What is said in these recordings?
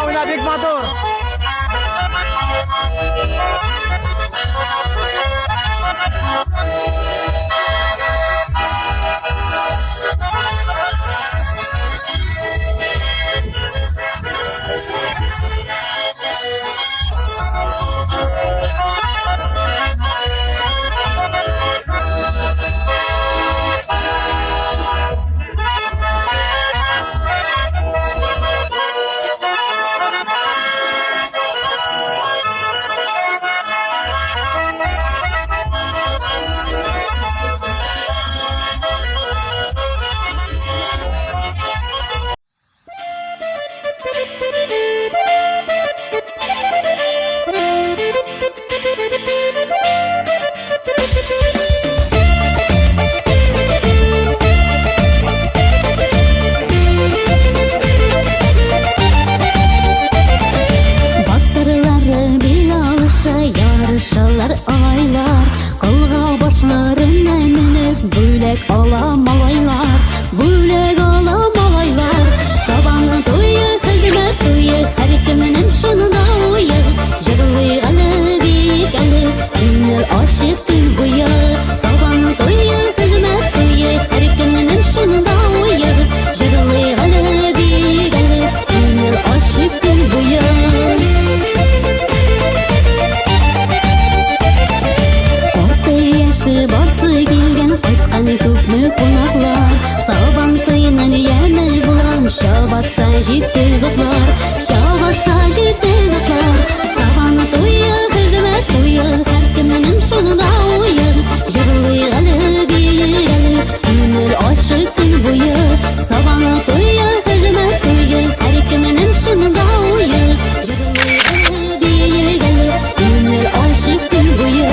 Уйна, бик матур. Батырлары бил алыша, ярышалар агайлар. Кылга башларына менеп, бүләк ала малайлар. Бүләк ала малайлар. Сабан туе, хезмәт туе, һәркемнең шунда уе. Җырлыйк әле, биик әле, күңел ачык көн буе. Сабан туе, хезмәт туе, һәркемнең шунда уе. Җырлыйк әле, биик әле, күңел ачык көн буе. Карты яше барсы килгән, кайткан күпме кунаклар. Сабан туеның яме булган, чабаша җитте затлар, чабаша җитте затлар. Сабан туе, хезмәт туе, һәркемнең шунда уе. Җырлыйк әле, биик әле, күңел ачык көн буе. Сабан туе, хезмәт туе, һәркемнең шунда уе. Җырлыйк әле, биик әле, күңел ачык көн буе.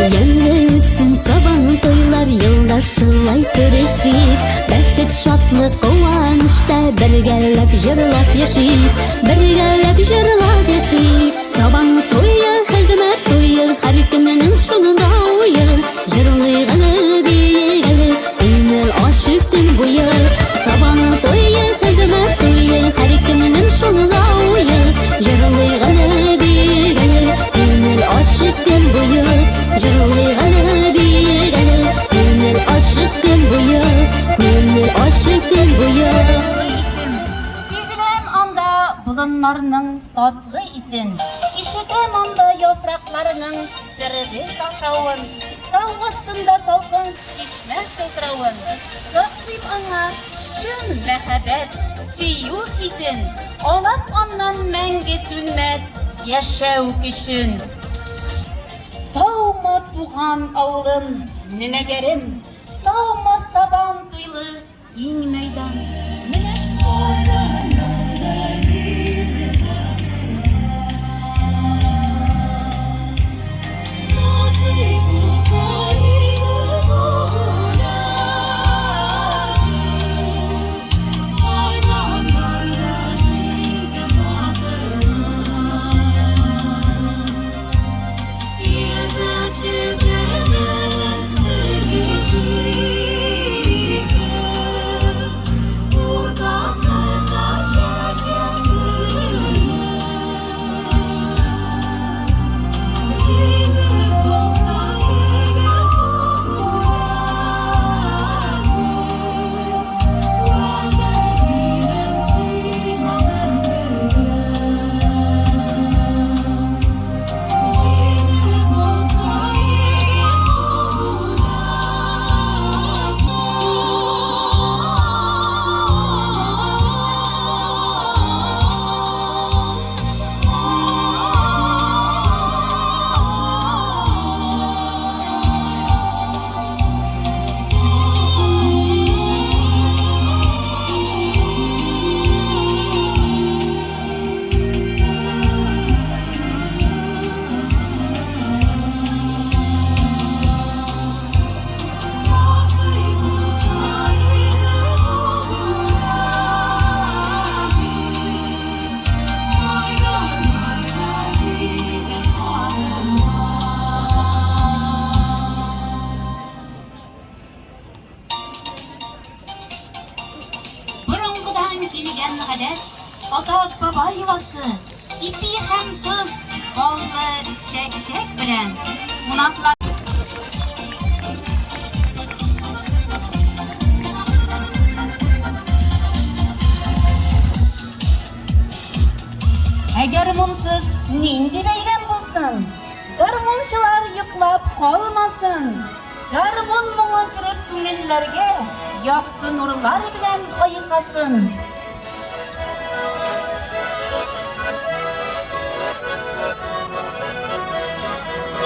Ямьле үтсен сабан туйлар, елда шулай күрешик. Бәхет, шатлык, куанычта бергәләп җырлап яшик. Бергәләп җырлап яшик. Сабан туе, хезмәт туе, һәркемнең шунда уе. Җырлыйк әле, биик әле, күңел ачык көн буе. Сабан туе, хезмәт туе, һәркемнең шунда уе. Җырлыйк әле, биик әле, күңел ачык көн буе. Җырлыйк әле, биик әле, күңел ачык көн буе. Күңел ачык көн буе. Сизеләм анда болыннарның татлы исен, Ишетәм анда яфракларының серле шаушавын, Тау астында салкын чишмә шылтыравын. Саклыйм аңа чын мәхәббәт, сөю хисен, Алам аннан мәңге сүнмәс яшәү көчен. Саумы, туган авылым, Нөнәгәрем, Саумы, сабан туйлы киң мәйдан. Менә килгән гадәт, ата-баба йоласы, ипи һәм тоз, баллы чәк-чәк белән кунаклар. Ә гармунсыз нинди бәйрәм булсын? Гармунчылар йоклап калмасын. Гармун моңы кереп күңелләргә, якты нурлар белән айкасын.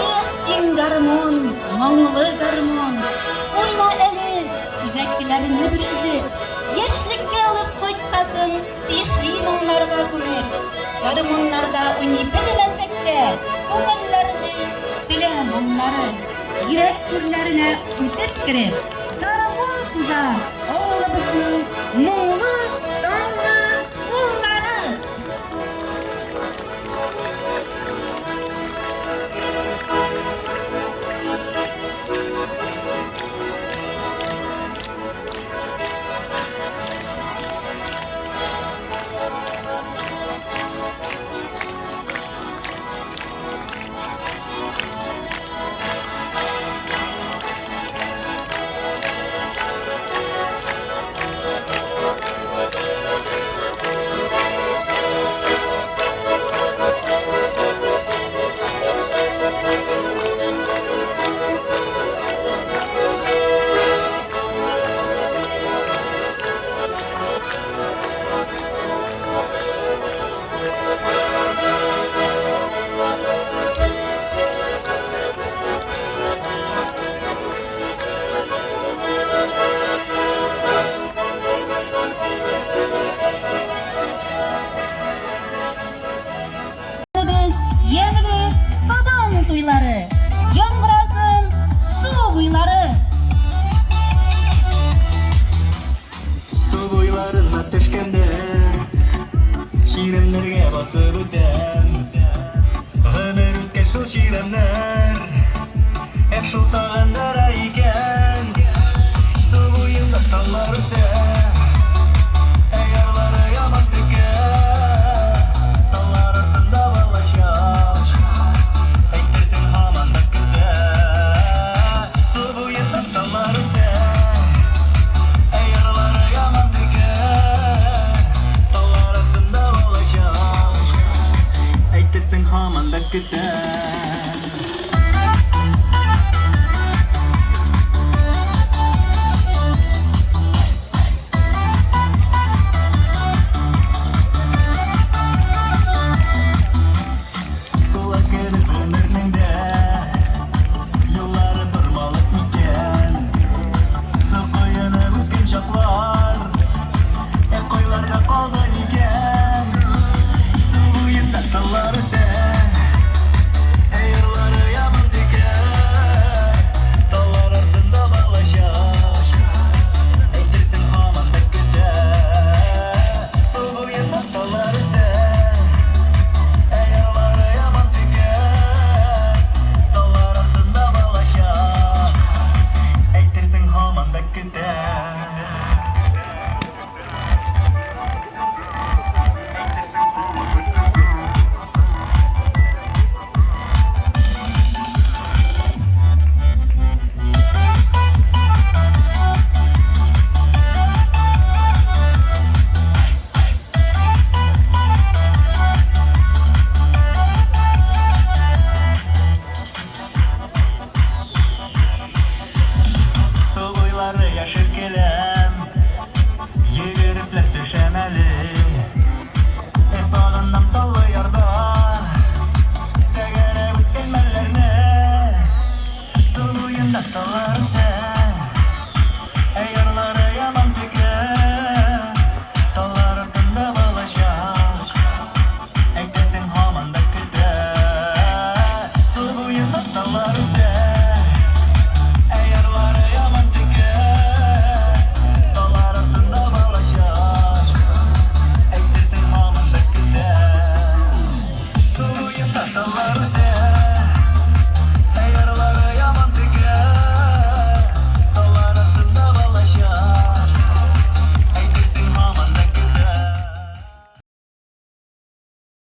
Эх, син гармун, моңлы гармун, уйна әле, үзәкләрне бер өзеп, яшьлеккә алып кайтсасын сихри моңнарга күмеп, гармуннарда уйный белмәсәк тә, күңелләрне көлә моңнары, йөрәк түрләренә үтеп кереп, гармун суза авылыбызның моңлы, данлы уллары. Без ямьле Сабан туйлары, яңгырасын су буйлары. Су буйларына төшкәндә, чирәмнәргә басып үтәм. Гомер үткәч шул чирәмнәр, эх, шул сагындыра икән. Су буенда таллар үсә, ә ярлары яман текә. Таллар артында балачак, әйтерсең һаман да көтә. Су буенда таллар үсә, ә ярлары яман текә. Таллар артында балачак, әйтерсең һаман да көтә.